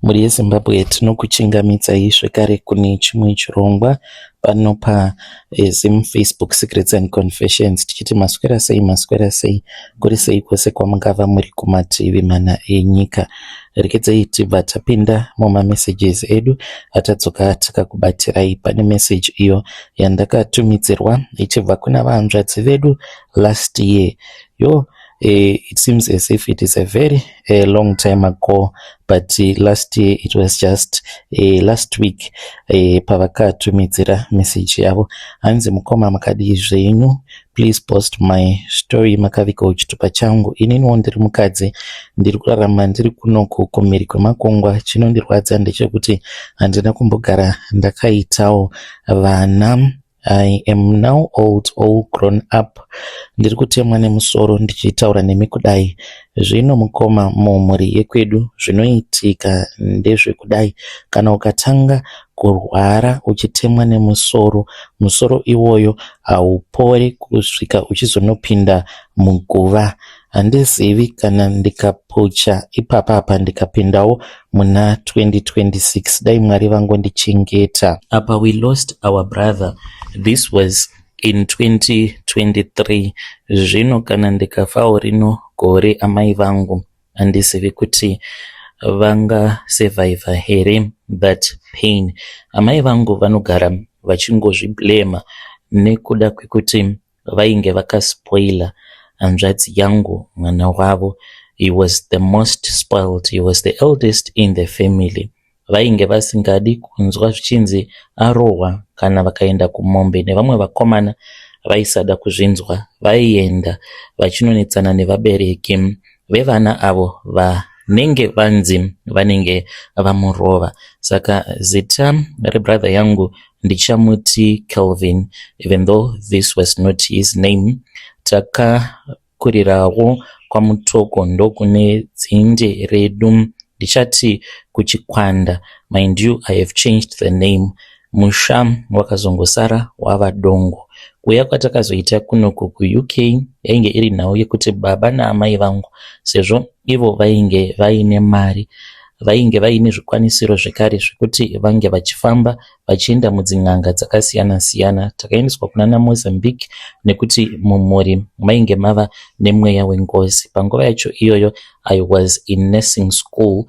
Mhuri yeZimbabwe, tinokuchingamidzai zvekare kune chimwe chirongwa pano paZim Facebook Secrets and Confessions, tichiti maswera sei, maswera sei, kuri sei kwose kwamungava muri kumativi mana enyika. Rekedzai tibva tapinda mumamessages edu atadzoka takakubatirai. Pane message iyo yandakatumidzirwa ichibva kuna vahanzvadzi vedu last year. Yo, it seems as if it is a very long time ago, but last year, it was just last week pavakatumidzira message yavo. Hanzi, "Mukoma, makadii zvenyu? Please post my story makavigawo chitupa changu. Ininiwo ndiri mukadzi, ndiri kurarama ndiri kunoku kumhiri kwemakungwa. Chinondirwadza ndechekuti handina kumbogara ndakaitawo vana. I am now old, all grown up. Ndiri kutemwa nemusoro ndichitaura nemi kudai. Zvino mukoma, mumhuri yekwedu zvinoitika ndezvekudai: kana ukatanga kurwara uchitemwa nemusoro, musoro iwoyo haupori kusvika uchizonopinda muguva. Handizivi kana ndikapucha ipapapa ndikapindawo muna 2026. Dai Mwari vangondichengeta. Apa we lost our brother. This was in 2023. Zvino kana ndikafawo rino gore, amai vangu handizivi kuti vangasurvivha here that pain. Amai vangu vanogara vachingozviblema nekuda kwekuti vainge vakaspoila hanzvadzi yangu, mwana wavo. He was the most spoiled. He was the eldest in the family. Vainge vasingadi kunzwa zvichinzi arohwa. Kana vakaenda kumombe nevamwe vakomana, vaisada kuzvinzwa. Vaienda vachinonetsana nevabereki vevana avo vanenge vanzi vanenge vamurova. Saka zita rebrother yangu ndichamuti Kelvin, even though this was not his name. Takakurirawo kwaMutoko, ndokune dzinde redu. Ndichati kuChikwanda. Mind you, I have changed the name. Musha wakazongosara wava dongo. Kuuya kwatakazoita kunoku kuUK yainge iri nhau yekuti baba naamai vangu, sezvo ivo vainge vaine mari, vainge vaine zvikwanisiro zvekare zvekuti vange vachifamba vachienda mudzin'anga dzakasiyana siyana. Takaendeswa kunana Mozambique nekuti mumhuri mainge mava nemweya wengozi. Panguva yacho iyoyo I was in nursing school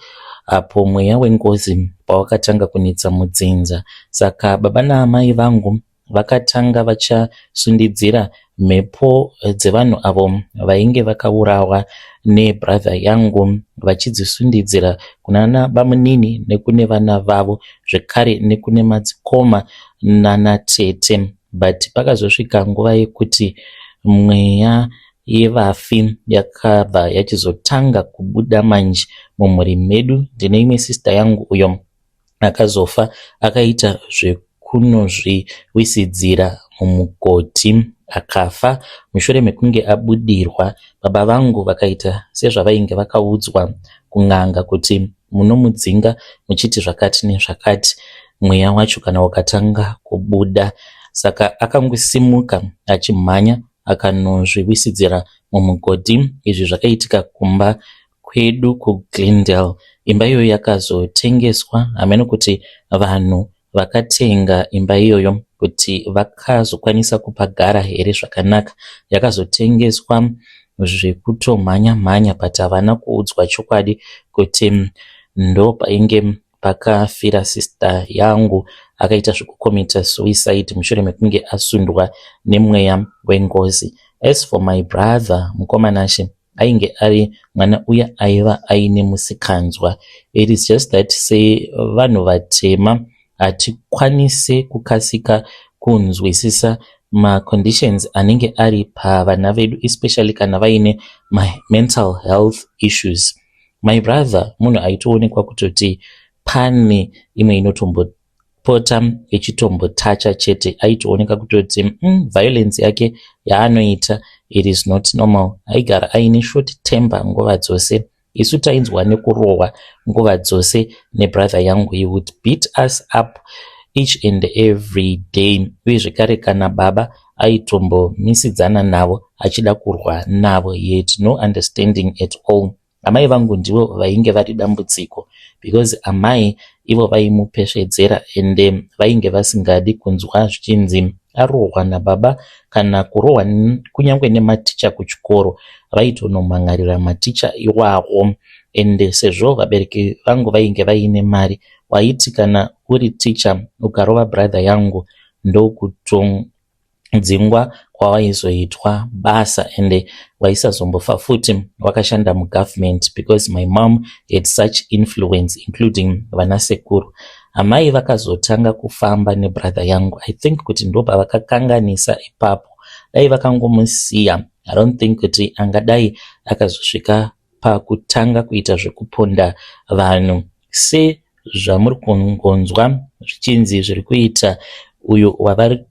apo mweya wengozi pawakatanga kunetsa mudzinza. Saka baba naamai vangu vakatanga vachasundidzira mhepo dzevanhu avo vainge vakaurawa nebrother yangu, vachidzisundidzira kunana bamunini nekune vana vavo, zvekare nekune madzikoma nanatete. But pakazosvika nguva yekuti mweya yevafi yakabva yachizotanga kubuda manje mumhuri medu. Ndine imwe sister yangu uyo akazofa akaita zvekunozviwisidzira mumugodhi, akafa mushure mekunge abudirwa. Baba vangu vakaita sezvavainge vakaudzwa kun'anga kuti munomudzinga muchiti zvakati nezvakati, mweya wacho kana ukatanga kubuda. Saka akangosimuka achimhanya, akanozviwisidzira mumugodhi. Izvi zvakaitika kumba kwedu kuGlendale. Imba iyoyo yakazotengeswa. Hameno kuti vanhu vakatenga imba iyoyo kuti vakazokwanisa kupagara here zvakanaka. Yakazotengeswa zvekutomhanya mhanya, but havana kuudzwa chokwadi kuti ndopainge pakafira sister yangu akaita zvekucommita suicide mushure mekunge asundwa nemweya wengozi. As for my brother, mukoma Nashe, ainge ari mwana uya aiva aine musikanzwa. It is just that sevanhu vatema hatikwanisi kukasika kunzwisisa maconditions anenge ari pavana vedu, especially kana vaine mamental health issues. My brother munhu aitoonekwa kutoti pane imwe inotombopota ichitombotacha chete. Aitooneka kutoti violence yake yaanoita, it is not normal. Aigara aine short temper nguva dzose. Isu tainzwa nekurohwa nguva dzose nebrother yangu. He would beat us up each and every day. Uye zvekare kana baba aitombomisidzana navo achida kurwa navo. He had no understanding at all. Amai vangu ndivo vainge vari dambudziko. because amai ivo vaimupesvedzera ende vainge vasingadi kunzwa zvichinzi arohwa nababa kana kurohwa kunyange nematicha kuchikoro. Vaitonomhan'arira maticha iwawo ende sezvo vabereki vangu vainge vaine mari, waiti kana uri ticha ukarova brother yangu ndokutodzingwa kwawaizoitwa basa ende waisazombofa futi wakashanda mugovernment because my mom had such influence, including vanasekuru. Amai vakazotanga kufamba nebrother yangu. I think kuti ndopavakakanganisa ipapo. Dai vakangomusiya, I don't think kuti angadai akazosvika pakutanga kuita zvekuponda vanhu sezvamuri kungonzwa zvichinzi zviri kuita uyu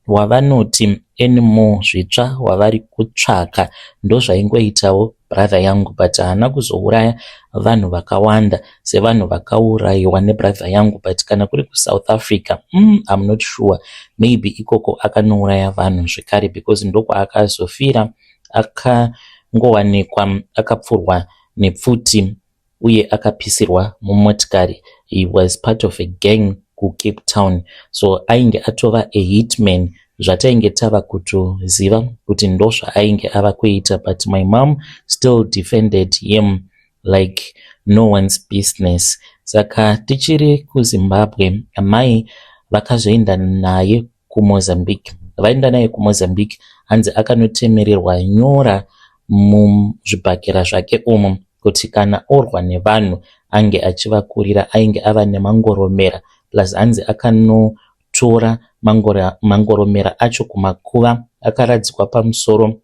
wavanoti Anymore Zvitsva wavari kutsvaka. Ndozvaingoitawo brother yangu, but haana kuzouraya vanhu vakawanda sevanhu vakaurayiwa nebrother yangu. But kana kuri kuSouth Africa, I'm not sure, maybe ikoko akanouraya vanhu zvekare because ndokwaakazofira, akangowanikwa akapfurwa nepfuti uye akapisirwa mumotikari. He was part of a gang kuCape Town, so ainge atova a hitman, zvatainge tava kutoziva kuti ndozvaainge ava kuita. But my mom still defended him like no one's business. Saka tichiri kuZimbabwe, amai vakazoenda naye kuMozambique. Vaenda naye kuMozambique, hanzi akanotemererwa nyora muzvibhakera zvake umu kuti kana orwa nevanhu ange achivakurira. Ainge ava nemangoromera, plus hanzi akanotora mangoromera acho kumakuva akaradzikwa pamusoro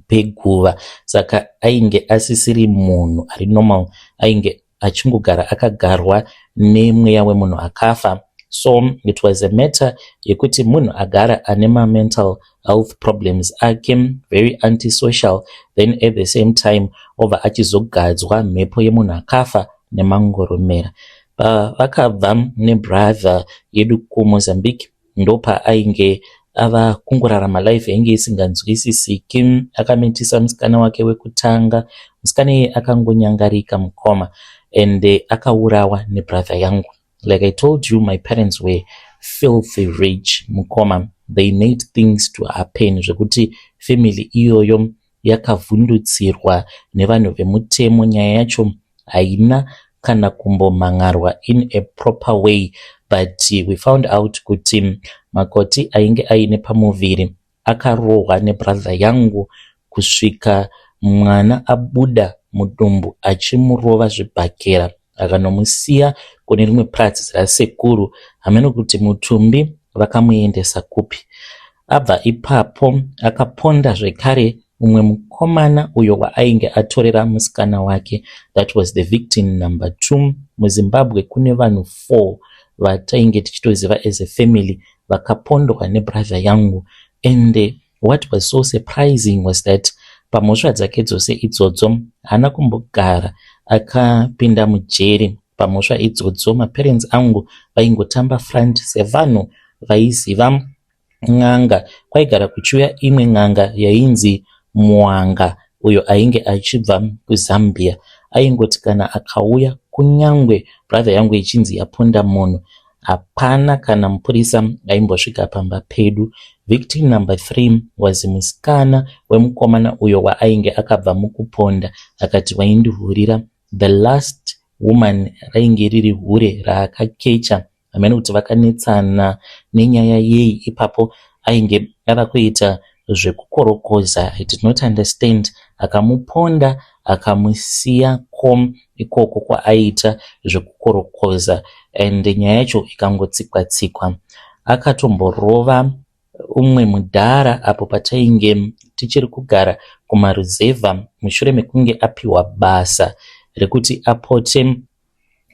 peguva. Saka ainge asisiri munhu ari normal, ainge achingogara akagarwa nemweya wemunhu akafa. So it was a matter yekuti munhu agara ane mamental health problems ake, very antisocial, then at the same time obva achizogadzwa mhepo yemunhu akafa nemangoromera. Pavakabva nebrother yedu kuMozambique, ndopaainge ava kungorarama life yainge isinganzwisisiki. Akamitisa musikana wake wekutanga. Musikana iye akangonyangarika, mukoma, and akaurawa nebrother yangu. Like I told you, my parents were filthy rich, mukoma. They made things to happen zvekuti family iyoyo yakavhundutsirwa nevanhu vemutemo. Nyaya yacho haina kana kumbomhan'arwa in a proper way, but we found out kuti Makoti ainge aine pamuviri akarohwa nebrother yangu kusvika mwana abuda mudumbu, achimurova zvibhakera, akanomusiya kune rimwe purazi rasekuru. Hameno kuti mutumbi vakamuendesa kupi. Abva ipapo akaponda zvekare mumwe mukomana uyo waainge atorera musikana wake. That was the victim number 2. MuZimbabwe kune vanhu 4 vatainge tichitoziva as a family vakapondwa nebrother yangu. And what was so surprising was that pamhosva dzake dzose idzodzo haana kumbogara akapinda mujeri pamhosva idzodzo. Maparents angu vaingotamba front sevanhu vaiziva n'anga. Kwaigara kuchiuya imwe n'anga yainzi Mwanga, uyo ainge achibva kuZambia. Aingoti kana akauya, kunyangwe brother yangu ichinzi yaponda munhu, hapana kana mupurisa aimbosvika pamba pedu. Victim number 3 was musikana wemukomana uyo waainge akabva mukuponda akati waindihurira. The last woman rainge riri hure raakakecha. Hameno kuti vakanetsana nenyaya yei ipapo. Ainge ava kuita zvekukorokoza, I did not understand. Akamuponda, akamusiya kom ikoko kwaaiita zvekukorokoza, and nyaya yacho ikangotsikwa tsikwa. Akatomborova umwe mudhara apo patainge tichiri kugara kumaruzevha, mushure mekunge apiwa basa rekuti apote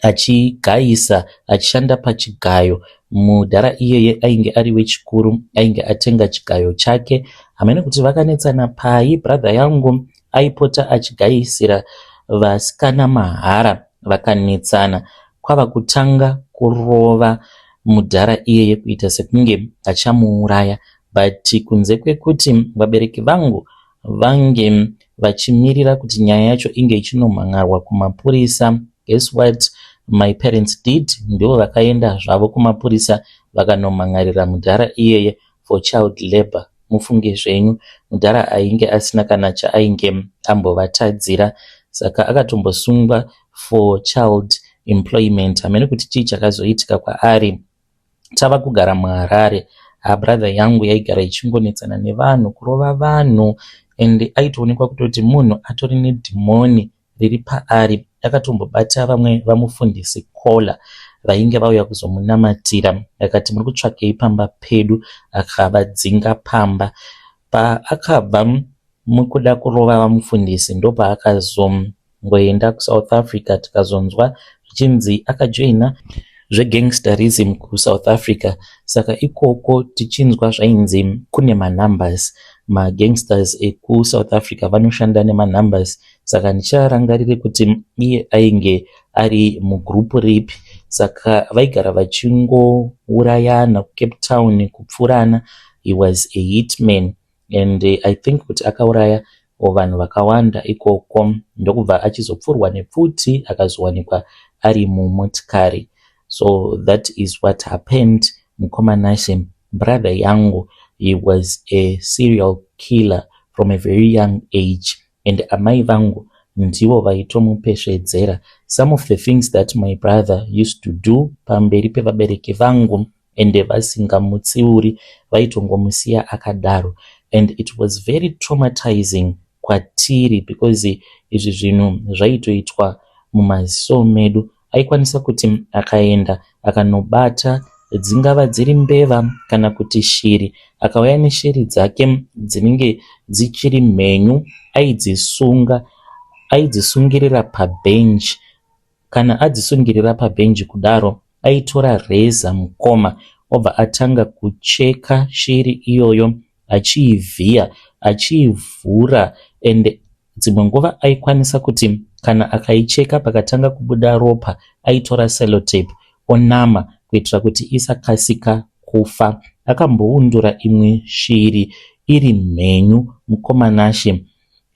achigayisa, achishanda pachigayo. Mudhara iyeye ainge ari wechikuru, ainge atenga chigayo chake. Hameno kuti vakanetsana pai. Brother yangu aipota achigayisira vasikana mahara. Vakanetsana kwava kutanga kurova mudhara iyeye kuita sekunge achamuuraya. But kunze kwekuti vabereki vangu vange vachimirira kuti nyaya yacho inge ichinomhan'arwa kumapurisa, guess what? my parents did, ndivo vakaenda zvavo kumapurisa vakanomhan'arira mudhara iyeye for child labour. Mufunge zvenyu, mudhara ainge asina kana chaainge ambovatadzira, saka akatombosungwa for child employment. Hameno kuti chii chakazoitika kwaari. Tava kugara muHarare, brother yangu yaigara ichingonetsana nevanhu, kurova vanhu, and aitoonekwa kutoti munhu atori nedhimoni riri paari. Akatombobata vamwe vamufundisi kola vainge vauya kuzomunamatira, akati, "Muri kutsvakei pamba pedu?" Akavadzinga pamba. Paakabva mukuda kurova vamufundisi, ndopaakazongoenda kuSouth Africa. Tikazonzwa zvichinzi akajoina zvegangsterism kuSouth Africa. Saka ikoko tichinzwa zvainzi kune manumbers, magangsters ekuSouth Africa vanoshanda nemanumbers, saka ndicharangarire kuti iye ainge ari mugurupu ripi. Saka vaigara vachingourayana kuCape Town, kupfurana. He was a hitman and I think kuti akauraya vanhu vakawanda ikoko, ndokubva achizopfurwa nepfuti, akazowanikwa ari mumotikari. So that is what happened, mukoma Nashe. Brother yangu, he was a serial killer from a very young age, and amai vangu ndivo vaitomupesvedzera. Some of the things that my brother used to do pamberi pevabereki vangu, ende vasingamutsiuri, vaitongomusiya akadaro, and it was very traumatizing kwatiri because izvi zvinhu zvaitoitwa mumaziso medu. Aikwanisa kuti akaenda akanobata, dzingava dziri mbeva kana kuti shiri, akauya neshiri dzake dzinenge dzichiri mhenyu, aidzisunga, aidzisungirira pabhenji. Kana adzisungirira pabhenji kudaro, aitora reza, mukoma, obva atanga kucheka shiri iyoyo, achiivhiya, achiivhura, and dzimwe nguva aikwanisa kuti kana akaicheka pakatanga kubuda ropa, aitora sellotape onama kuitira kuti isakasika kufa. Akamboundura imwe shiri iri mhenyu, mukoma Nashe,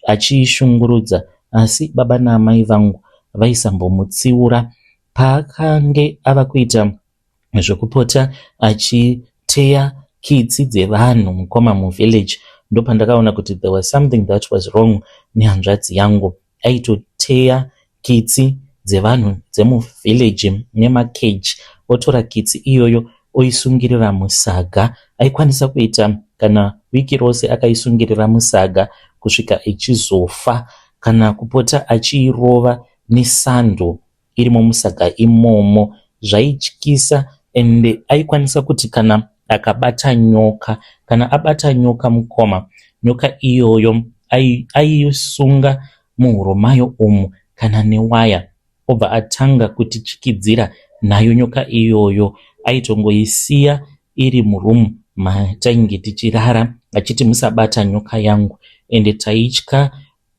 achiishungurudza, asi baba naamai vangu vaisambomutsiura. Paakange ava kuita zvekupota achiteya kitsi dzevanhu, mukoma, muvillage, ndopandakaona kuti there was something that was wrong nehanzvadzi yangu. Aitoteya kitsi dzevanhu dzemuvillage nemakeji, otora kitsi iyoyo oisungirira musaga. Aikwanisa kuita kana wiki rose akaisungirira musaga kusvika ichizofa, kana kupota achiirova nesando irimo musaga imomo. Zvaityisa. Ende aikwanisa kuti kana akabata nyoka, kana abata nyoka, mukoma, nyoka iyoyo aisunga muhuro mayo umu kana newaya, obva atanga kutichikidzira nayo nyoka iyoyo. Aitongoisiya iri murumu matainge tichirara, achiti, "Musabata nyoka yangu." Ende taitya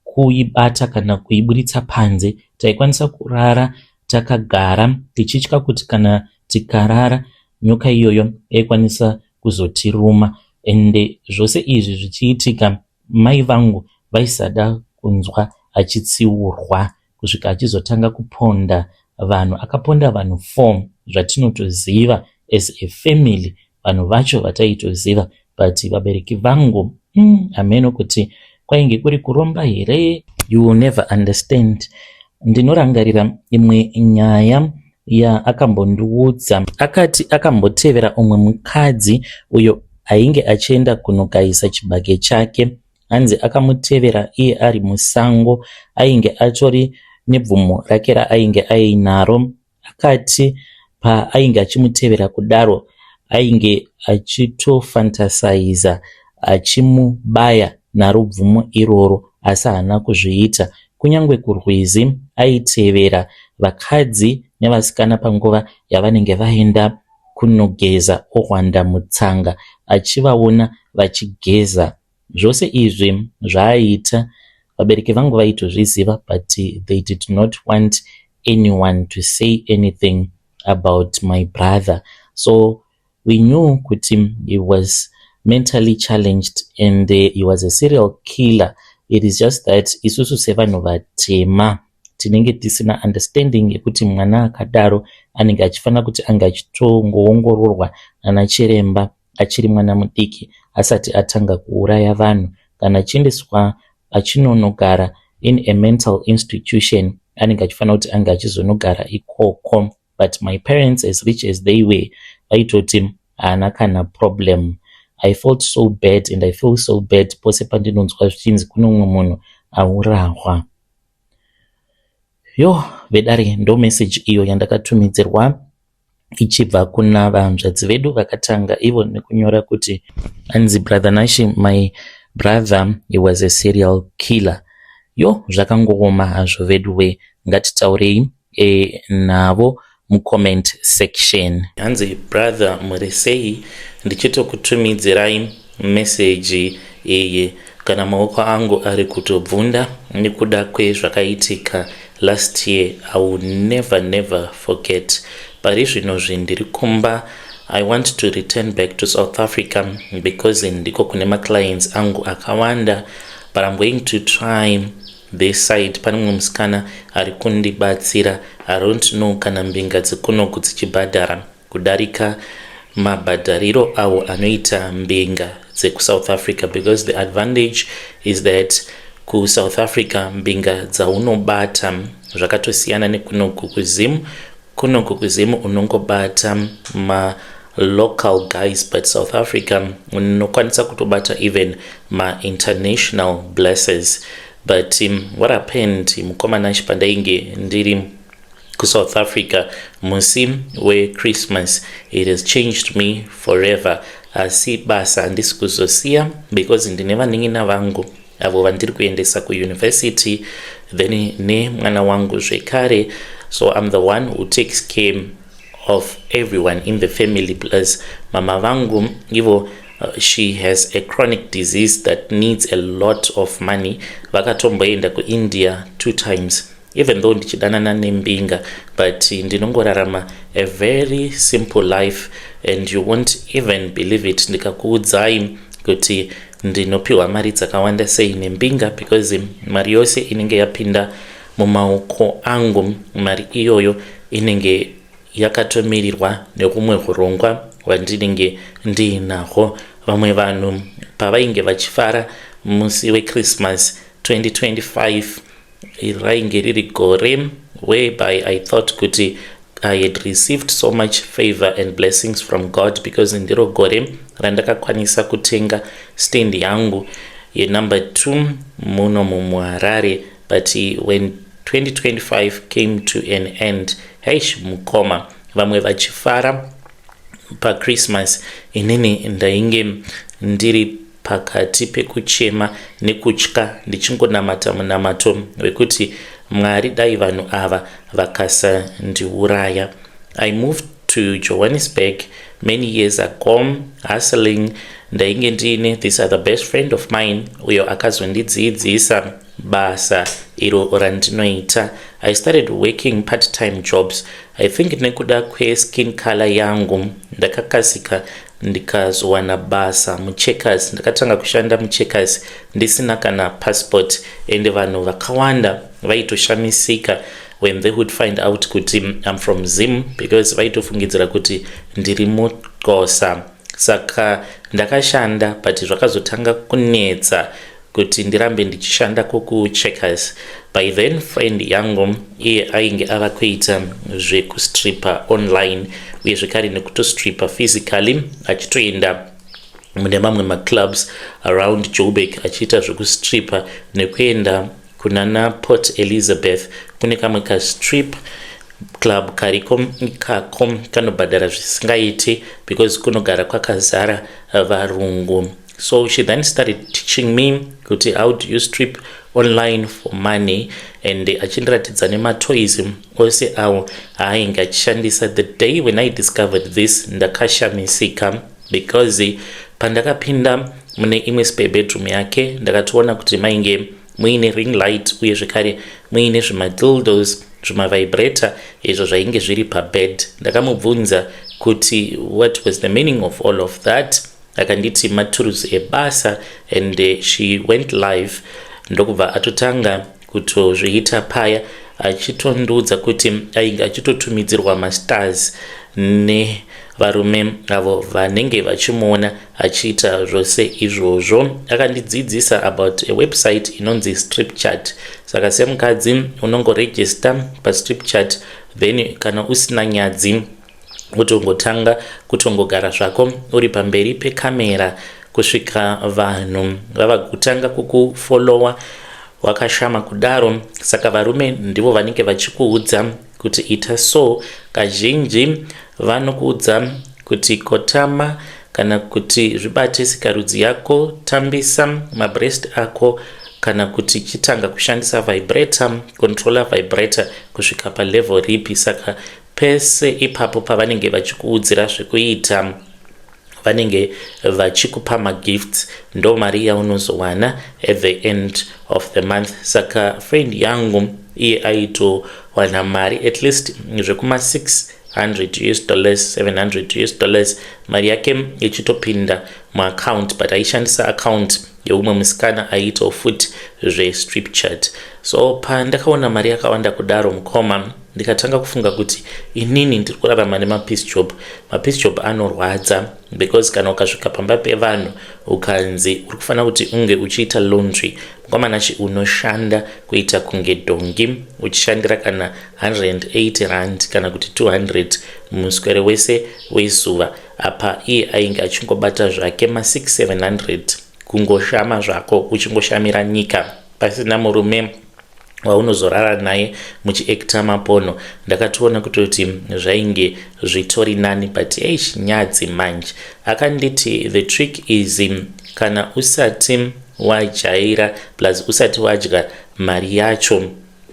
kuibata kana kuiburitsa panze. Taikwanisa kurara takagara tichitya kuti kana tikarara, nyoka iyoyo yaikwanisa kuzotiruma. Ende zvose izvi zvichiitika, mai vangu vaisada kunzwa achitsiurwa kusvika achizotanga kuponda vanhu. Akaponda vanhu 4 zvatinotoziva as a family, vanhu vacho vataitoziva, but vabereki vangu, hameno kuti kwainge kuri kuromba here. You will never understand. Ndinorangarira imwe nyaya yaakambondiudza. Akati akambotevera umwe mukadzi uyo ainge achienda kunogayisa chibage chake. Hanzi akamutevera iye ari musango, ainge atori nebvumo rake raainge ainaro. Akati paainge achimutevera kudaro, ainge achitofantasaiza achimubaya naro bvumo iroro, asi haana kuzviita. Kunyange kurwizi aitevera vakadzi nevasikana panguva yavanenge vaenda kunogeza, ohwanda mutsanga achivaona vachigeza. Zvose izvi zvaaiita, vabereki vangu vaitozviziva, but they did not want anyone to say anything about my brother. So we knew kuti he was mentally challenged and he was a serial killer. It is just that isusu sevanhu vatema Tinenge tisina understanding yekuti mwana akadaro anenge achifanira kuti ange achitongoongororwa nana chiremba achiri mwana mudiki, asati atanga kuuraya vanhu. Kana achiendeswa achinonogara in a mental institution, anenge achifanira kuti ange achizonogara ikoko. But my parents, as rich as they were, vaitoti haana kana problem. I felt so bad and I feel so bad pose pandinonzwa zvichinzi kune umwe munhu aurahwa. Yo, vedare, ndo message iyo yandakatumidzirwa ichibva kuna vahanzvadzi vedu vakatanga ivo nekunyora kuti, anzi, "Brother Nashi, my brother, he was a serial killer." Yo, zvakangooma hazvo vedu we. Ngatitaurei navo mucomment section. Hanzi, "Brother, muri sei? Ndichitokutumidzirai meseji iyi kana maoko angu ari kutobvunda nekuda kwezvakaitika last year. I will never, never forget. Pari zvinozvi ndiri kumba. I want to return back to South Africa because ndiko kune maclients angu akawanda, but I'm going to try this side. Pane mumwe musikana ari kundibatsira. I don't know kana mbinga dzekunoku dzichibhadhara kudarika mabhadhariro awo anoita mbinga dzekuSouth Africa, because the advantage is that kuSouth Africa mbinga dzaunobata zvakatosiyana nekunoku kuZimu. Kunoku kuZimu unongobata malocal guys, but South Africa unokwanisa kutobata even mainternational blessers. But what happened, mukoma Nashi, pandainge ndiri kuSouth Africa musi weChristmas, it has changed me forever. Asi basa handisi kuzosiya because ndine vanin'ina vangu avo vandiri kuendesa kuuniversity, then nemwana wangu zvekare. So I'm the one who takes care of everyone in the family, plus mama vangu ivo, she has a chronic disease that needs a lot of money. Vakatomboenda kuIndia two times. Even though ndichidanana nembinga, but ndinongorarama a very simple life, and you won't even believe it ndikakuudzai kuti ndinopiwa mari dzakawanda sei nembinga, because mari yose inenge yapinda mumaoko angu, mari iyoyo inenge yakatomirirwa nekumwe urongwa hwandinenge ndiinahwo. Vamwe vanhu pavainge vachifara musi weChristmas 2025, rainge riri gore whereby I thought kuti I had received so much favor and blessings from God, because ndiro gore randakakwanisa kutenga stand yangu yenumber 2 muno mumuHarare. But when 2025 came to an end, heish, mukoma, vamwe vachifara paChristmas, inini ndainge ndiri pakati pekuchema nekutya, ndichingonamata munamato wekuti, 'Mwari, dai vanhu ava vakasandiuraya.' I moved to Johannesburg many years ago, hustling. Ndainge ndiine this other best friend of mine uyo akazondidzidzisa basa iro randinoita. I started working part time jobs. I think nekuda kweskin color yangu, ndakakasika ndikazowana basa muCheckers. Ndakatanga kushanda muCheckers ndisina kana passport, and vanhu vakawanda vaitoshamisika when they would find out kuti I'm from Zim, because vaitofungidzira kuti ndiri muXhosa. Saka ndakashanda, but zvakazotanga kunetsa kuti ndirambe ndichishanda kuCheckers. By then friend yangu iye ainge ava kuita zvekustripa online, uye zvekare nekutostripa physically, achitoenda mune mamwe maclubs around Joburg achiita zvekustripa, nekuenda kunana Port Elizabeth kune kamwe kastrip club kariko ikako kanobhadhara zvisingaiti because kunogara kwakazara varungu. So she then started teaching me kuti how do you strip online for money, and achindiratidza nematoys ose awo aainge achishandisa. The day when I discovered this, ndakashamisika, because pandakapinda mune imwe spare bedroom yake, ndakatoona kuti mainge muine ring light, uye zvekare muine zvimadildos, zvimavibrator, izvo zvainge zviri pabed. Ndakamubvunza kuti what was the meaning of all of that. Akanditi matools ebasa, and she went live, ndokubva atotanga kutozviita paya. Achitondiudza kuti ainge achitotumidzirwa mastars nevarume avo vanenge vachimuona achiita zvose izvozvo. Akandidzidzisa about a website inonzi Strip Chat. Saka semukadzi unongoregister paStrip Chat, then kana usina nyadzi kutongotanga kutongogara zvako uri pamberi pekamera kusvika vanhu vava kutanga kukufollowa wakashama kudaro. Saka varume ndivo vanenge vachikuudza kuti ita so. Kazhinji vanokuudza kuti kotama kana kuti zvibate sikarudzi yako, tambisa mabreast ako, kana kuti chitanga kushandisa vibrator, controller vibrator kusvika palevel ripi. Saka pese ipapo pavanenge vachikuudzira zvekuita, vanenge vachikupa magifts. Ndo mari yaunozowana at the end of the month. Saka friend yangu iye aitowana mari at least zvekuma 600 US dollars, 700 US dollars, mari yake ichitopinda muaccount, but aishandisa account yeumwe musikana aiitawo futi zveStrip Chat. So pandakaona mari yakawanda kudaro, mukoma, ndikatanga kufunga kuti inini ndiri kurarama nemapiece job. Mapiece job anorwadza because kana ukasvika pamba pevanhu ukanzi uri kufanira kuti unge uchiita laundry, mukomanachi, unoshanda kuita kunge dhongi, uchishandira kana 180 rand kana kuti 200 muswere wese wezuva. Apa iye ainge achingobata zvake ma6700, kungoshama zvako, uchingoshamira nyika pasina murume waunozorara naye muchiacta maporno. Ndakatoona kutoti zvainge zvitori nani, but eish, nyadzi manje. Akanditi the trick is kana usati wajaira, plus usati wadya mari yacho,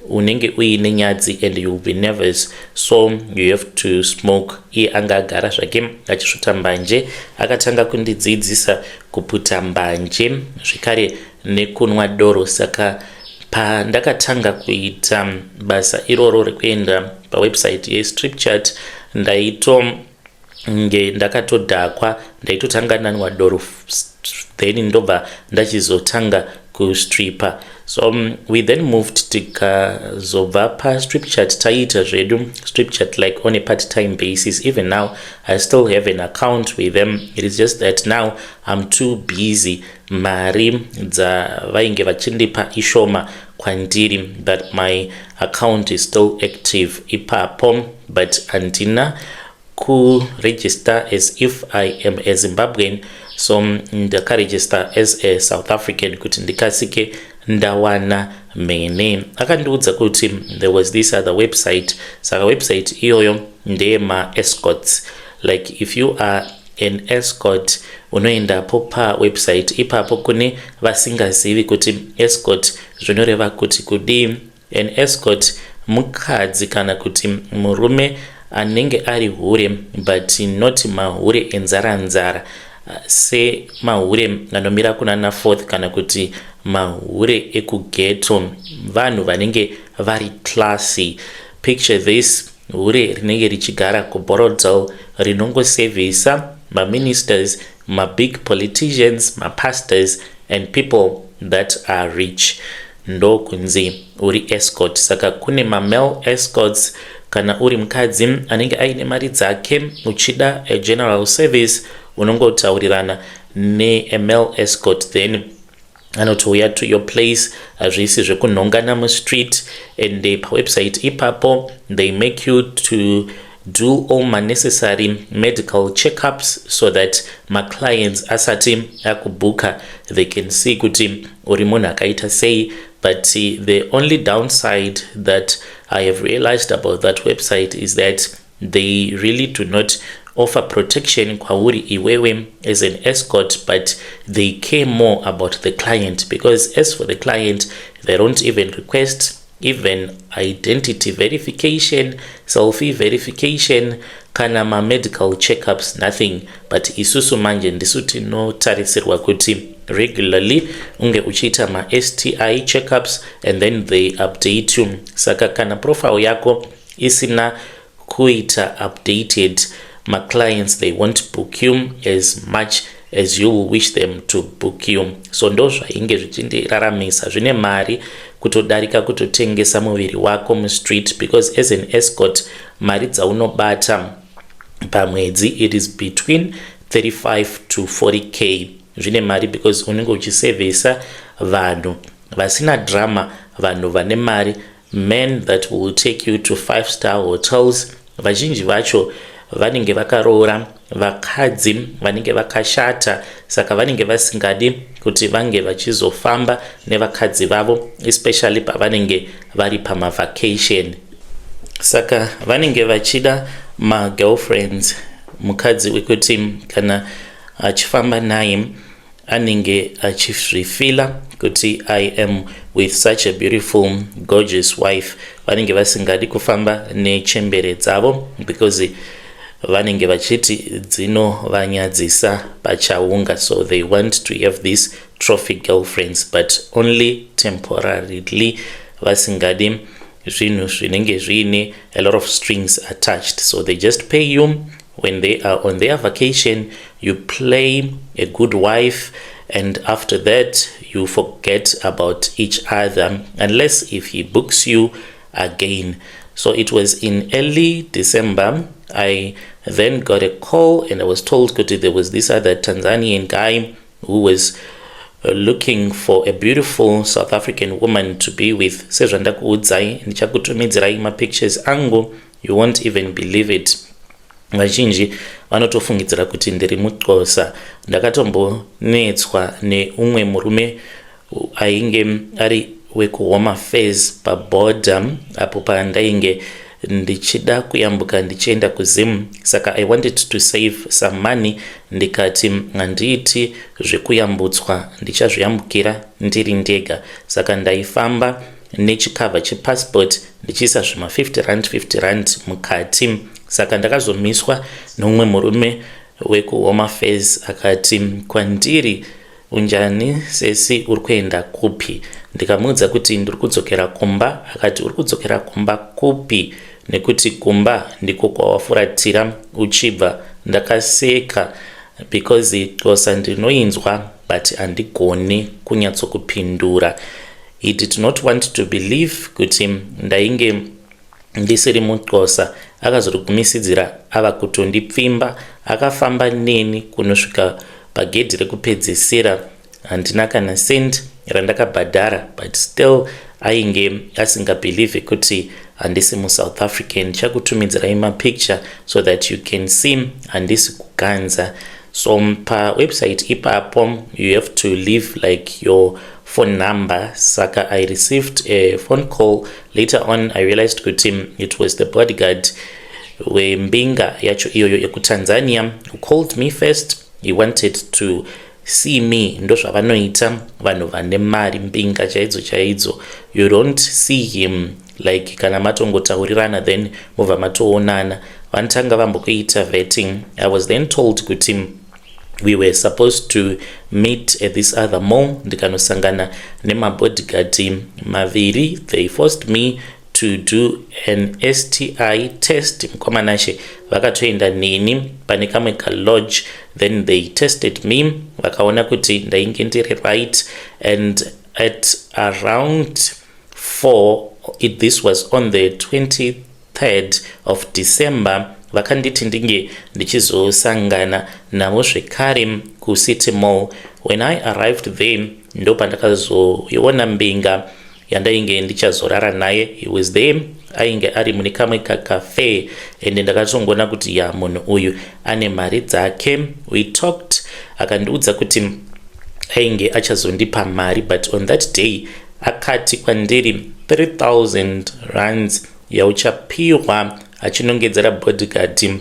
unenge uine nyadzi and you will be nervous, so you have to smoke. Iye anga agara zvake achisvuta mbanje. Akatanga kundidzidzisa kuputa mbanje zvekare nekunwa doro. Saka pandakatanga kuita basa iroro rekuenda pawebsite yeStrip Chat, ndaitonge ndakatodhakwa. Ndaitotanga ndanwa doro, then ndobva ndachizotanga kustripa. So we then moved, tikazobva paStrip Chat. Taiita zvedu Strip Chat like on a part time basis. Even now I still have an account with them. It is just that now I'm too busy. Mari dzavainge vachindipa ishoma kwandiri, but my account is still active ipapo, but handina kuregister as if I am a Zimbabwean. So ndakaregister as a South African kuti ndikasike ndawana mhene. Akandiudza kuti there was this other website. Saka website iyoyo ndeyemaescorts. Like if you are an escort, unoendapo pawebsite ipapo. Kune vasingazivi kuti escort zvinoreva kuti kudii, an escort mukadzi kana kuti murume anenge ari hure, but not mahure enzara nzara semahure anomira kuna nafourth kana kuti mahure ekughetto. Vanhu vanenge vari classy. Picture this: hure rinenge richigara kuBorrowdale, rinongosevhisa maministers, mabig politicians, mapastors and people that are rich. Ndokunzi uri escort. Saka kune mamale escorts. Kana uri mukadzi anenge aine mari dzake uchida a general service, unongotaurirana nemale escort, then anotouya to your place. Hazvisi zvekunhongana mustreet. And pawebsite ipapo they make you to do all manecessary medical checkups so that maclients asati akubhuka, they can see kuti uri munhu akaita sei. But the only downside that I have realized about that website is that they really do not offer protection kwauri iwewe as an escort, but they care more about the client, because as for the client, they don't even request even identity verification, selfie verification, kana mamedical checkups, nothing. But isusu manje ndisu tinotarisirwa kuti regularly unge uchiita maSTI checkups, and then they update you. Saka kana profile yako isina kuita updated, maclients, they won't book you as much as you will wish them to book you. So ndo zvainge zvichindiraramisa. Zvine mari. Kutodarika kutotengesa muviri wako mustreet, because as an escort, mari dzaunobata pamwedzi, it is between 35 to 40K. Zvine mari because unenge uchisevhesa vanhu vasina drama, vanhu vane mari, men that will take you to five star hotels. Vazhinji vacho vanenge vakaroora vakadzi vanenge vakashata, saka vanenge vasingadi kuti vange vachizofamba nevakadzi vavo, especially pavanenge vari pamavacation. Saka vanenge vachida magirlfriends, mukadzi wekuti kana achifamba naye anenge achizvifila kuti, "I am with such a beautiful, gorgeous wife." Vanenge vasingadi kufamba nechembere dzavo because vanenge vachiti dzinovanyadzisa pachaunga. So they want to have these trophy girlfriends, but only temporarily, vasingadi zvinhu zvinenge zviine a lot of strings attached. So they just pay you when they are on their vacation. You play a good wife, and after that you forget about each other, unless if he books you again. So it was in early December I then got a call, and I was told kuti there was this other Tanzanian guy who was looking for a beautiful South African woman to be with. Sezvandakuudzai, ndichakutumidzirai mapictures angu. You won't even believe it. Vazhinji vanotofungidzira kuti ndiri muXhosa. Ndakatombonetswa neumwe murume ainge ari wekuHome Affairs paborder apo pandainge ndichida kuyambuka ndichienda kuZim. Saka I wanted to save some money. Ndikati handiiti zvekuyambutswa, ndichazviyambukira ndiri ndega. Saka ndaifamba nechicover chepassport, ndichiisa zvima 50 rand, 50 rand mukati. Saka ndakazomiswa neumwe murume wekuHome Affairs. Akati kwandiri, "Unjani sesi, uri kuenda kupi?" Ndikamuudza kuti ndiri kudzokera kumba. Akati, "Uri kudzokera kumba kupi, nekuti kumba ndiko kwawafuratira uchibva?" Ndakaseka because Xhosa ndinoinzwa, but handigoni kunyatsokupindura. He did not want to believe kuti ndainge ndisiri muXhosa. Akazorigumisidzira ava kutondipfimba. Akafamba neni kunosvika pagedhi rekupedzisira. Handina kana cent randakabhadhara, but still ainge asingabhelievhe kuti handisi muSouth African. Ndichakutumidzirai mapicture so that you can see handisi kuganza. So pawebsite ipapo you have to leave like your phone number. Saka I received a phone call later on. I realized kuti it was the bodyguard wembinga yacho iyoyo yekuTanzania who called me first. He wanted to see me. Ndozvavanoita vanhu vane mari, mbinga chaidzo chaidzo. You don't see him like kana matongotaurirana then mobva matoonana. Vanotanga vambokuita vetting. I was then told kuti we were supposed to meet at this other mall. Ndikanosangana nemabodyguard maviri. They forced me to do an STI test. Mukomanashe, vakatoenda neni pane kamwe kalodge, then they tested me, vakaona kuti ndainge ndiri right. And at around 4, this was on the 23rd of December, vakanditi ndinge ndichizosangana navo zvekare kuCity Mall. When I arrived there, ndo pandakazoiona mbinga yandainge ndichazorara naye. He was there, ainge ari mune kamwe kakafe, ende ndakatongoona kuti ya, munhu uyu ane mari dzake. We talked. Akandiudza kuti ainge achazondipa mari, but on that day akati kwandiri, "3000 rands yauchapiwa," achinongedzera bodyguard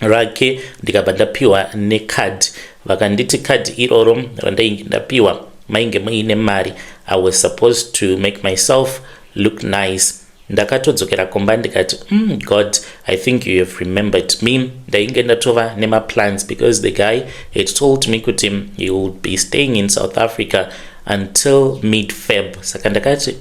rake. Ndikabva ndapiwa necard. Vakanditi kadhi iroro randainge ndapiwa mainge muine mari. I was supposed to make myself look nice. Ndakatodzokera kumba ndikati, God, I think you have remembered me." Ndainge ndatova nemaplans because the guy had told me kuti he would be staying in South Africa until mid Feb. Saka ndakati,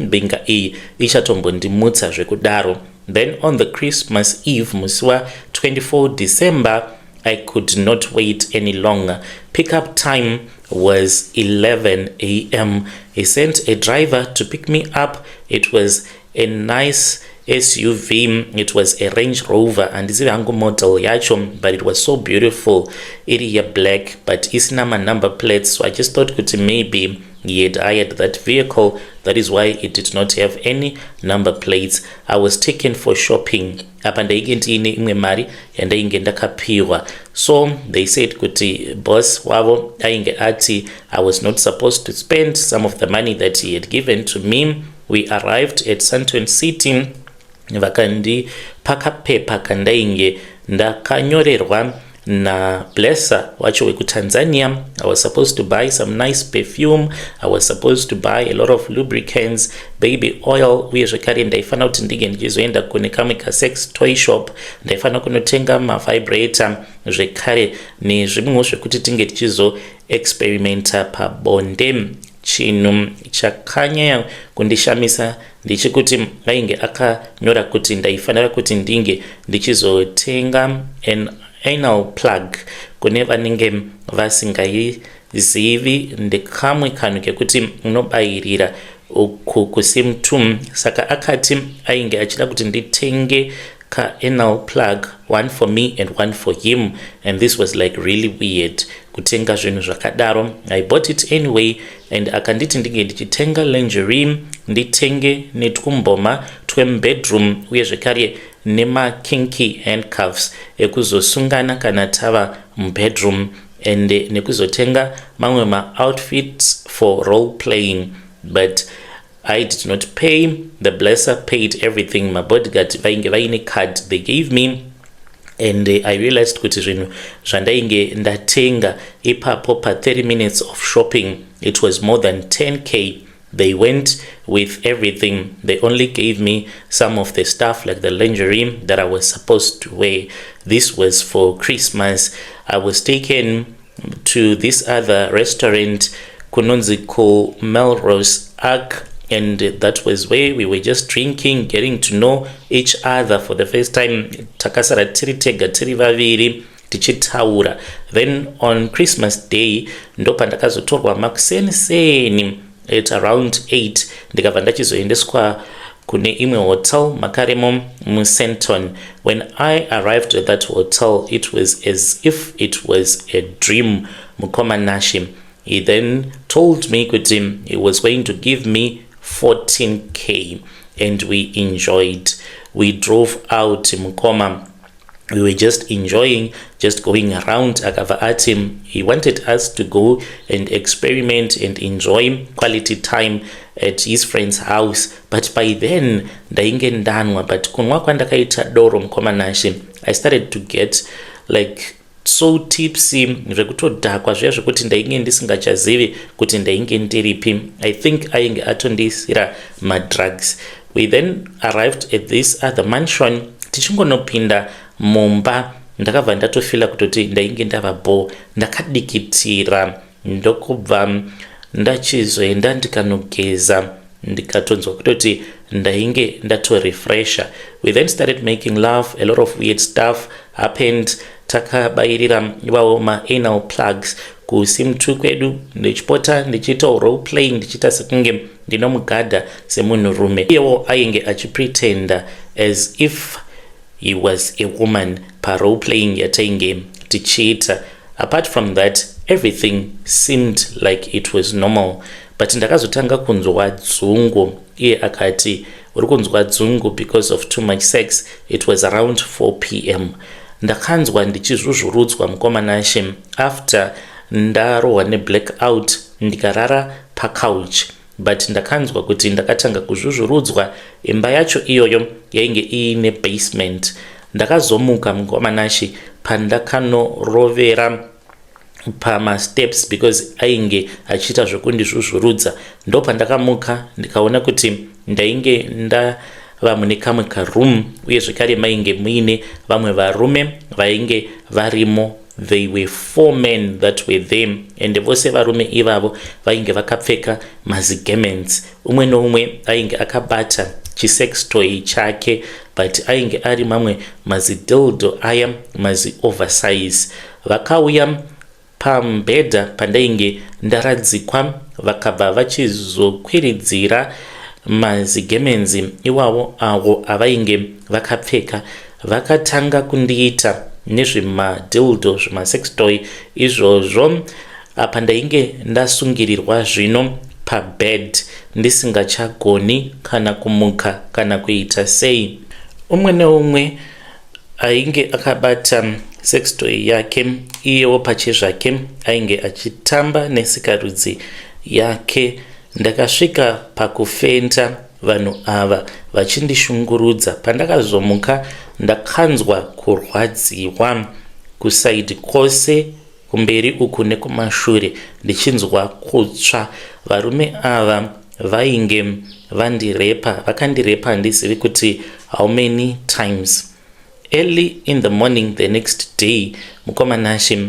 mbinga iyi ichatombondimutsa zvekudaro." Then on the Christmas Eve, musi wa24 December, I could not wait any longer. Pickup time was 11 a.m. He sent a driver to pick me up. It was a nice SUV. It was a Range Rover, handizivi hangu model yacho, but it was so beautiful, iri yeblack but isina manumber plates. So I just thought kuti maybe he had hired that vehicle, that is why it did not have any number plates. I was taken for shopping. Apa ndainge ndiine imwe mari yandainge ndakapiwa. So they said kuti boss wavo ainge ati I was not supposed to spend some of the money that he had given to me. We arrived at Sandton City. Vakandipa kapepa kandainge ndakanyorerwa nablesser wacho wekuTanzania. I was supposed to buy some nice perfume. I was supposed to buy a lot of lubricants, baby oil, uye zvekare ndaifanira kuti ndinge ndichizoenda kune kamwe kasex toy shop. Ndaifanira kunotenga mavibrator zvekare nezvimwewo zvekuti tinge tichizoexperimenta pabonde. Chinhu chakanyanya kundishamisa ndechekuti ainge akanyora kuti ndaifanira kuti ndinge ndichizotenga an anal plug. Kune vanenge vasingaizivi, ndekamwe kanhu kekuti unobayirira uku kusymptom. Saka akati ainge achida kuti nditenge kaanal plug, one for me and one for him, and this was like really weird, kutenga zvinhu zvakadaro. I bought it anyway, and akanditi ndinge ndichitenga lingerie, nditenge netwumboma twemubedroom, uye zvekare nemakinky handcuffs ekuzosungana kana tava mubedroom, and nekuzotenga mamwe maoutfits for role playing. But I did not pay. The blesser paid everything. Mabodyguard vainge vaine card they gave me, and I realized kuti zvinhu zvandainge ndatenga ipapo pa30 minutes of shopping, it was more than 10K. They went with everything. They only gave me some of the stuff, like the lingerie that I was supposed to wear. This was for Christmas. I was taken to this other restaurant kunonzi ku Melrose Arch, and that was where we were just drinking, getting to know each other for the first time. Takasara tiri tega, tiri vaviri, tichitaura. Then on Christmas Day ndo pandakazotorwa makuseni seni at around 8, ndikabva ndachizoendeswa kune imwe hotel makaremo muSandton. When I arrived at that hotel, it was as if it was a dream, mukoma Nashi. He then told me kuti he was going to give me 14K, and we enjoyed. We drove out, mukoma. We were just enjoying, just going around. Akabva ati he wanted us to go and experiment and enjoy quality time at his friend's house, but by then ndainge ndanwa. But kunwa kwandakaita doro, mukoma Nashi, I started to get like so tipsy, zvekutodhakwa zviya zvekuti ndainge ndisingachazivi kuti ndainge ndiripi. I think ainge atondiisira madrugs. We then arrived at this other mansion. Tichingonopinda mumba, ndakabva ndatofeela kutoti ndainge ndava bo. Ndakadikitira, ndokubva ndachizoenda ndikanogeza, ndikatonzwa kutoti ndainge ndatorefresha. We then started making love. A lot of weird stuff happened. Takabayirira iwawo maanal plugs kusim2 kwedu, ndichipota ndichiitawo role playing, ndichiita sekunge ndinomugadha semunhurume, iyewo ainge achipretenda as if he was a woman parole playing yatainge tichiita. Apart from that, everything seemed like it was normal, but ndakazotanga kunzwa dzungu. Iye akati, "Uri kunzwa dzungu because of too much sex." It was around 4 p.m. Ndakanzwa ndichizvuzvurudzwa, mukoma Nashe. After ndarohwa neblack out, ndikarara pacouch, but ndakanzwa kuti ndakatanga kuzvuzvurudzwa. Imba yacho iyoyo yainge iine basement. Ndakazomuka, mukoma Nashe, pandakanorovera pamasteps because ainge achiita zvekundizvuzvurudza. Ndo pandakamuka, ndikaona kuti ndainge ndava mune kamwe karoom, uye zvekare mainge muine vamwe varume vainge varimo. They were four men that were there, and vose varume ivavo vainge vakapfeka mazigarments. Umwe neumwe ainge akabata chisex toy chake, but ainge ari mamwe mazidildo aya mazi oversize. Vakauya pamubhedha pandainge ndaradzikwa, vakabva vachizokwiridzira mazigemenzi iwawo awo avainge vakapfeka. Vakatanga kundiita nezvemadildo, zvemasex toy izvozvo. Apa ndainge ndasungirirwa zvino pabed, ndisingachagoni kana kumuka kana kuita sei. Umwe neumwe ainge akabata sex toy yake, iyewo pachezvake ainge achitamba nesikarudzi yake. Ndakasvika pakufenta vanhu ava vachindishungurudza. Pandakazomuka, ndakanzwa kurwadziwa kusaidi kwose, kumberi uku nekumashure, ndichinzwa kutsva. Varume ava vainge vandirepa, vakandirepa handizivi kuti how many times. Early in the morning the next day, mukoma Nashe,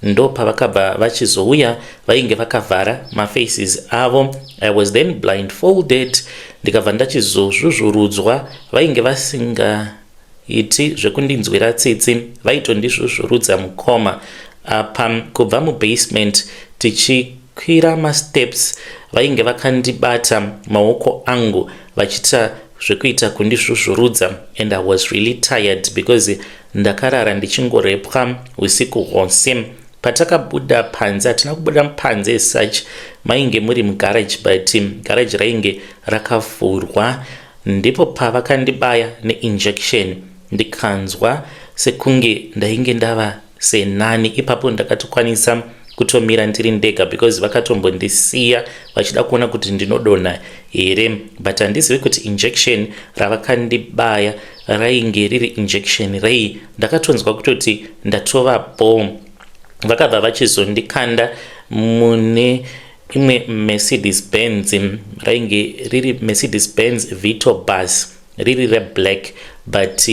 ndo pavakabva vachizouya. Vainge vakavhara mafaces avo. I was then blindfolded, ndikabva ndachizozvuzvurudzwa. Vainge vasingaiti zvekundinzwira tsitsi, vaitondizvuzvurudza, mukoma. Apa kubva mubasement tichikwira masteps, vainge vakandibata maoko angu vachiita zvekuita kundizvuzvurudza, and I was really tired because ndakarara ndichingorepwa usiku hwose. Patakabuda panze, hatina kubuda panze such, mainge muri mugarage, but garage rainge rakavhurwa. Ndipo pavakandibaya neinjection, ndikanzwa sekunge ndainge ndava senani. Ipapo ndakatokwanisa kutomira ndiri ndega because vakatombondisiya vachida kuona kuti ndinodonha here, but handizivi kuti injection ravakandibaya rainge riri injection rei. Ndakatonzwa kutoti ndatova bo. Vakabva vachizondikanda mune imwe Mercedes Benz. Rainge riri Mercedes Benz Vito bus, riri reblack, but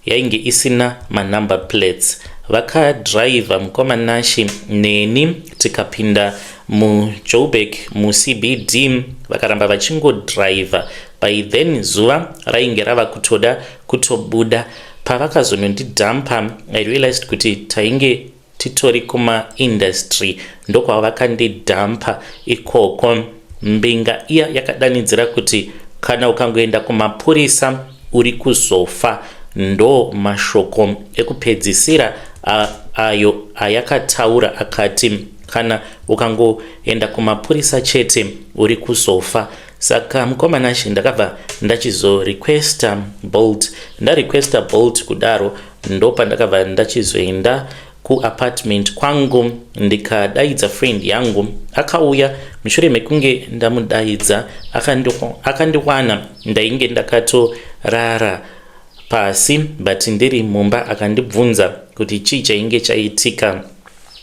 yainge isina manumber plates. Vakadhiraivha, mukoma Nashi, neni tikapinda muJoburg muCBD. Vakaramba vachingodhiraivha. By then zuva rainge rava kutoda kutobuda. Pavakazonondidhampa, I realized kuti tainge titori kumaindustry. Ndokwavakandidhampa ikoko. Mbinga iya yakadanidzira kuti, "Kana ukangoenda kumapurisa, uri kuzofa." Ndo mashoko ekupedzisira ayo ayakataura. Akati, "Kana ukangoenda kumapurisa chete, uri kuzofa." Saka mukoma Nashe, ndakabva ndachizorequesta Bolt. Ndarequesta Bolt kudaro, ndopandakabva ndachizoenda kuapartment kwangu, ndikadaidza friend yangu. Akauya. Mushure mekunge ndamudaidza, akandiwana ndainge ndakatorara pasi, but ndiri mumba. Akandibvunza kuti chii chainge chaitika.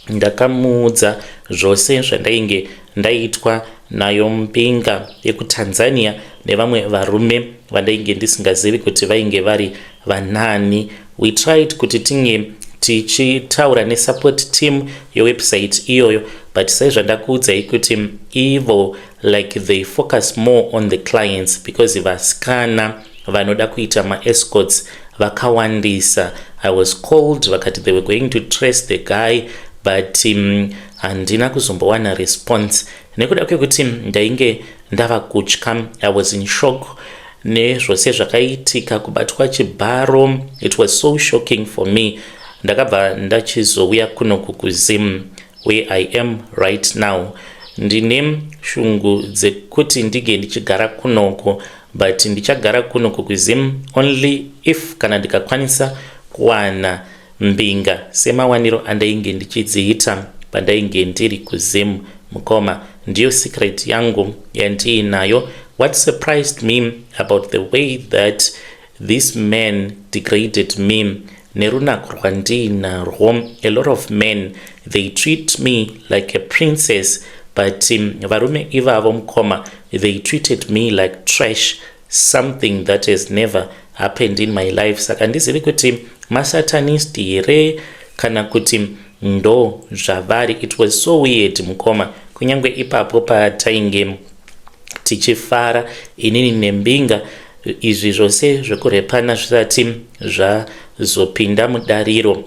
Ndakamuudza zvose zvandainge ndaitwa nayo mbinga yekuTanzania nevamwe varume vandainge ndisingazivi kuti vainge vari vanani. We tried kuti tinge tichitaura nesupport team yewebsite iyoyo, but saizvandakuudzai kuti ivo, like, they focus more on the clients because vasikana vanoda kuita maescorts vakawandisa. I was called, vakati they were going to trace the guy, but handina kuzombowana response nekuda kwekuti ndainge ndava kutya. I was in shock nezvose zvakaitika, kubatwa chibharo. It was so shocking for me. Ndakabva ndachizouya kunoku kuZim, where I am right now. Ndine shungu dzekuti ndinge ndichigara kunoko, but ndichagara kunoku kuZim only if kana ndikakwanisa kuwana mbinga semawaniro andainge ndichidziita pandainge ndiri kuZim. Mukoma, ndiyo secret yangu yandiinayo. What surprised me about the way that this man degraded me, nerunako rwandiinarwo, a lot of men, they treat me like a princess, but varume ivavo, mukoma, they treated me like trash, something that has never happened in my life. Saka handizivi kuti masatanist here kana kuti ndo zvavari. It was so weird, mukoma. Kunyange ipapo patainge tichifara inini nembinga. Izvi zvose zvekurepana zvisati zvazopinda mudariro.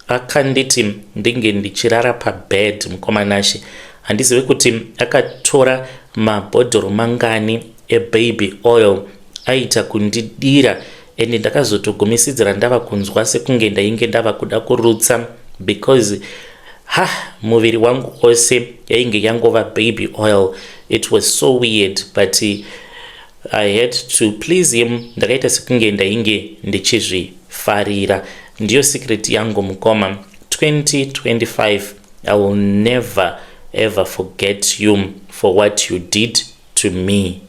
Akanditi ndinge ndichirara pabed mukoma Nashe. Handizive kuti akatora mabhodhoro mangani ebaby oil aita kundidira ende ndakazotogumisidzira ndava kunzwa sekunge ndainge ndava kuda kurutsa because ha muviri wangu wose yainge yangova baby oil. It was so weird, but I had to please him. Ndakaita sekunge ndainge ndichizvifarira. Ndiyo secret yangu mukoma. 2025, I will never ever forget you for what you did to me.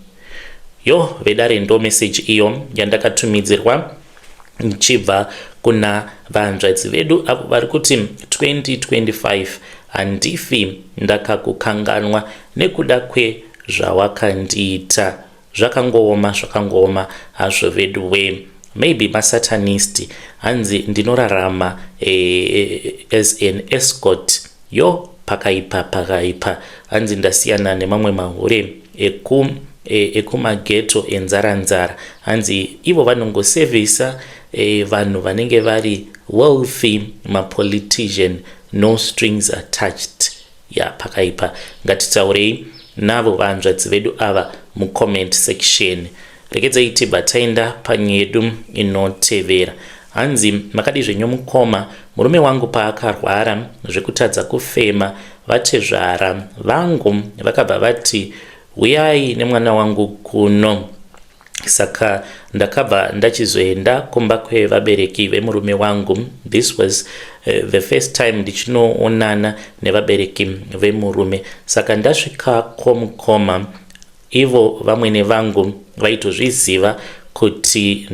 Yo vedare, ndo message iyo yandakatumidzirwa ichibva kuna vanzvadzi vedu avo vari kuti 2025 handifi ndakakukanganwa nekuda kwezvawakandiita. Zvakangooma, zvakangooma hazvo vedu we. Maybe masatanist. Hanzi ndinorarama as an escort. Yo, pakaipa, pakaipa. Hanzi ndasiyana nemamwe mahure ekumageto enzara nzara. Hanzi ivo vanongosevhisa vanhu vanenge vari wealthy, mapolitician, no strings attached. Ya, pakaipa. Ngatitaurei navo vanzvadzi vedu ava mucomment section. Regedzai tibva taenda panyedu inotevera. Hanzi, makadi zvenyu mukoma? Murume wangu paakarwara zvekutadza kufema, vatezvara vangu vakabva vati, 'Uyai nemwana wangu kuno.' Saka ndakabva ndachizoenda kumba kwevabereki vemurume wangu. This was the first time ndichinoonana nevabereki vemurume. Saka ndasvikako mukoma, ivo vamwene vangu vaitozviziva kuti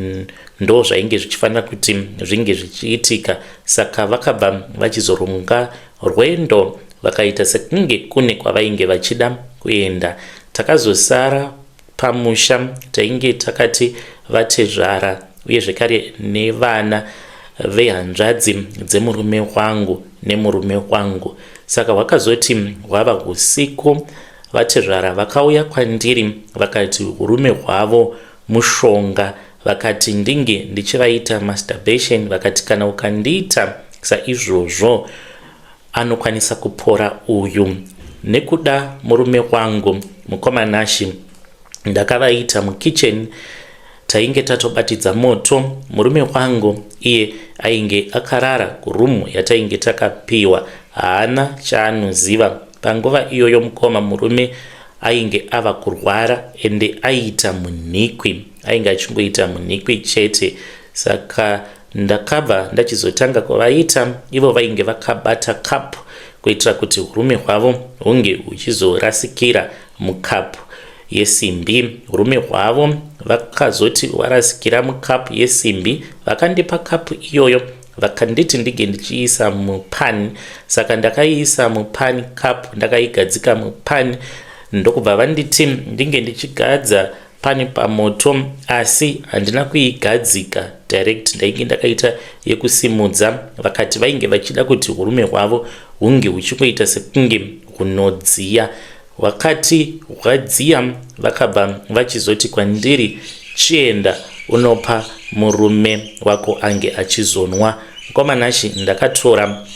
ndo zvainge zvichifanira kuti zvinge zvichiitika. Saka vakabva vachizoronga rwendo, vakaita sekunge kune kwavainge vachida kuenda. Takazosara pamusha, tainge takati vatezvara uye zvekare nevana vehanzvadzi dzemurume wangu nemurume wangu. Saka hwakazoti hwava usiku, vatezvara vakauya kwandiri vakati urume hwavo mushonga. Vakati ndinge ndichivaita masturbation. Vakati kana ukandiita saizvozvo anokwanisa kupora uyu. Nekuda murume wangu, mukoma Nashe, ndakavaita mukitchen. Tainge tatobatidza moto. Murume wangu iye ainge akarara kurumu yatainge takapiwa, haana chaanoziva panguva iyoyo. Mukoma, murume ainge ava kurwara ende aiita munhikwi, ainge achingoita munhikwi chete. Saka ndakabva ndachizotanga kuvaita ivo vainge vakabata kapu, kuitira kuti urume hwavo hunge huchizorasikira mukapu yesimbi. Urume hwavo vakazoti warasikira mukapu yesimbi, vakandipa kapu iyoyo, vakanditi ndinge ndichiisa mupani. Saka ndakaiisa mupani kapu, ndakaigadzika mupani, ndokubva vanditi ndinge ndichigadza pani pamoto. Asi handina kuigadzika direct, ndainge ndakaita yekusimudza. Vakati vainge vachida kuti urume hwavo hunge huchingoita sekunge hunodziya. Wakati hwadziya, vakabva vachizoti kwandiri, 'Chienda unopa murume wako ange achizonwa.' Mukoma Nashe, ndakatora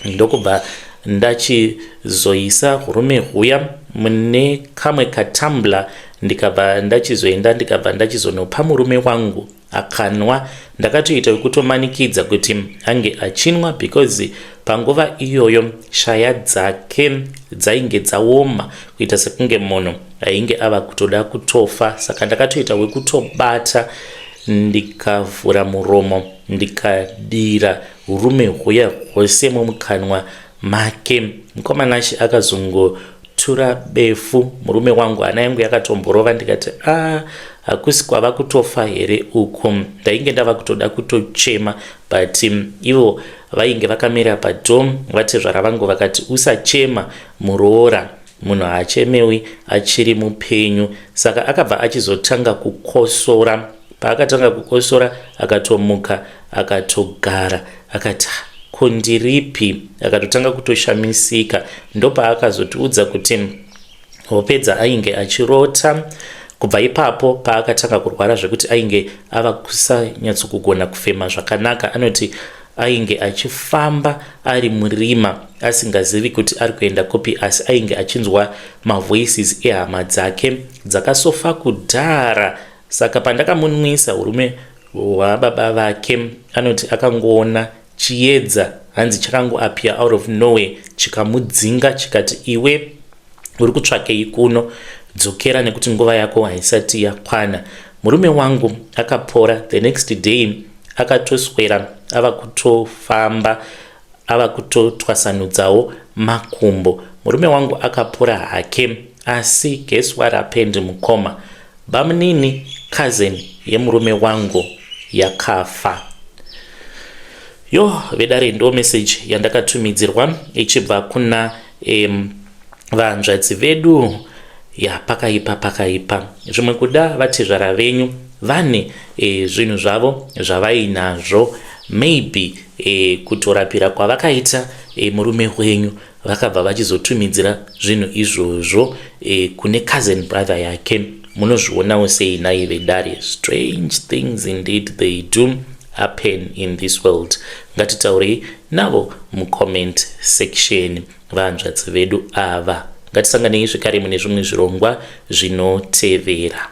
ndokubva ndachizoisa urume huya mune kamwe katumbler, ndikabva ndachizoenda, ndikabva ndachizonopa murume wangu, akanwa. Ndakatoita wekutomanikidza kuti ange achinwa because panguva iyoyo shaya dzake dzainge dzaoma kuita sekunge munhu ainge ava kutoda kutofa. Saka ndakatoita wekutobata, ndikavhura muromo, ndikadira urume huya hwose mumukanwa make. Mukoma Nashe, akazongotura befu murume wangu. Hana yangu yakatomborova, ndikati, "A, ah, hakusi kwava kutofa here uku?" Ndainge ndava kutoda kutochema, but ivo vainge vakamira padoor. Vatezvara vangu vakati, "Usachema muroora, munhu haachemewi achiri mupenyu." Saka akabva achizotanga kukosora. Paakatanga kukosora, akatomuka, akatogara, akati, "Ko ndiripi?" Akatotanga kutoshamisika. Ndopaakazotiudza kuti hope dzaainge achirota Kubva ipapo paakatanga kurwara zvekuti ainge ava kusanyatsokugona kufema zvakanaka, anoti ainge achifamba ari murima asingazivi kuti ari kuenda kupi, asi ainge achinzwa mavoices ehama dzake dzakasofa kudhara. Saka pandakamunwisa urume hwababa vake, anoti akangoona chiedza, hanzi chakangoappear out of nowhere chikamudzinga, chikati, "Iwe uri kutsvakei kuno? Dzokera, nekuti nguva yako haisati yakwana." Murume wangu akapora. The next day akatoswera ava kutofamba, ava kutotwasanudzawo makumbo. Murume wangu akapora hake, asi guess what happened, mukoma? Bamunini, cousin yemurume wangu, yakafa. Yo vedare, ndo message yandakatumidzirwa ichibva kuna vanzvadzi vedu. Ya, pakaipa, pakaipa. Zvimwe kuda vatezvara venyu vane zvinhu zvavo zvavainazvo, maybe kutorapira kwavakaita murume wenyu, vakabva vachizotumidzira zvinhu izvozvo kune cousin brother yake. Munozvionawo sei nai vedare? Strange things indeed, they do happen in this world. Ngatitaurei navo mucomment section, vanzvadzi vedu ava. Ngatisanganei zvekare mune zvimwe zvirongwa zvinotevera.